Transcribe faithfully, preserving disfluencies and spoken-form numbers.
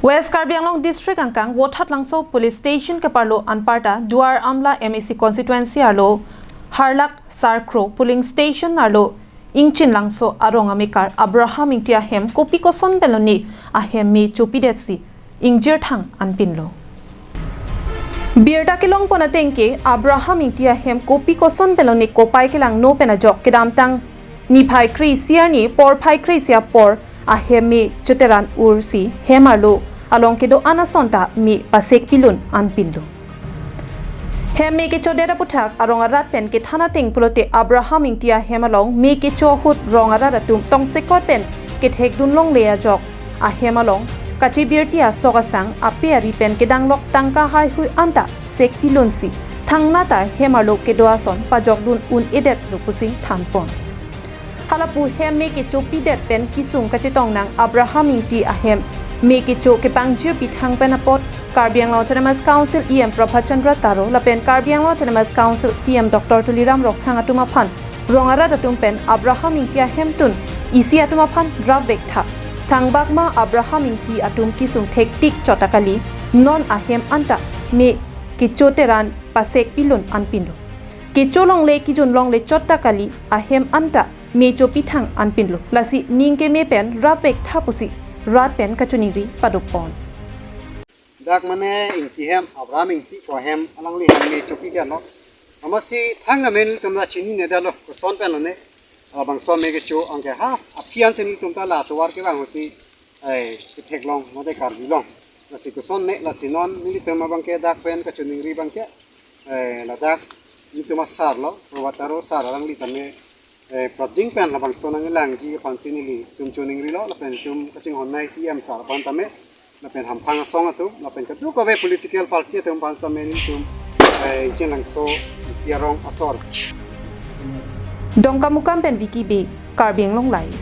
West Karbi Anglong District angkang Wothat Langso Police Station keparlo anparta Duar Amla M A C constituency arlo Harlak Sarkro Polling Station arlo Ingchin Langso arong amekar Abraham Ingti ahem kopi koson penlone ahem me chopidetsi ingjirthang anpinlo. Birta kelongpon atengke Abraham Ingti ahem kopi koson penlone kopai kelangno pen ajok kedamtang niphai kre-isi arni porphai kre-isi apor ahem me choteran ursi hem arlo along kedo-an ason ta me pasek pilun anpinlo. Hem me kechodet aputhak arong arat pen kethan ateng pulote Abraham Ingti ahem along me kecho ahut rong arat atum tongsekot pen kethekdun longle ajok ahem along kachibirti asok asang ape ari pen kedanglok tangka haihui anta sek pilunsi thangnat ahem arlo kedo ason pajokdun un-edetlo pusi thanpon. Halapu hem me kechopidet pen kesung kachetong nang Abraham Ingti ahem me kecho kepangjirpi thang pen apot Karbi Anglong Autonomous Council E M Prabhat Chandra Taro lapen Karbi Anglong Autonomous Council C E M Doctor Tuliram Ronghang atum aphan rong arat atum pen Abraham Ingti ahemtun isi atum aphan rapvek tha. Thangbak ma Abraham Ingti atum kesung thektik chot ta kali, non ahem anta me kechoteran pasek pilun anpinlo. Kecho longle kejun longle chot ta kali, ahem anta me chopi thang anpinlo. Lasi ning keme pen rapvek tha pusi rat pen kachiningri padopon. Dak mane Ingti hem, Abraham Ingti ko hem alangli hem me chopidet lo. Amatsi thang amen tum la chininedetlo, koson penlone. Labangso me kecho anke ha, aphi ansi nelitum ta la tovar kevang ahutsi, eh, ketheklong, mate Karbi long. Lasi kosonne, lasi non, nelitum abangke dak pen kachiningri abangke, eh, ladak, nelitum asar lo, Prabhat Taro sar alangli tame, eh, prapjin pen labangso nanglangji aphansi nelitum chiningrilo, lapen nelitum kachinghon nai C E M sar aphan tame, lapen hamphang asong atum, lapen kadokave political party atum aphan tame nelitum, eh, Ingchin Langso Ingti arong asor. Dongkamukam pen Vicky Bey, Karbi Anglong Live.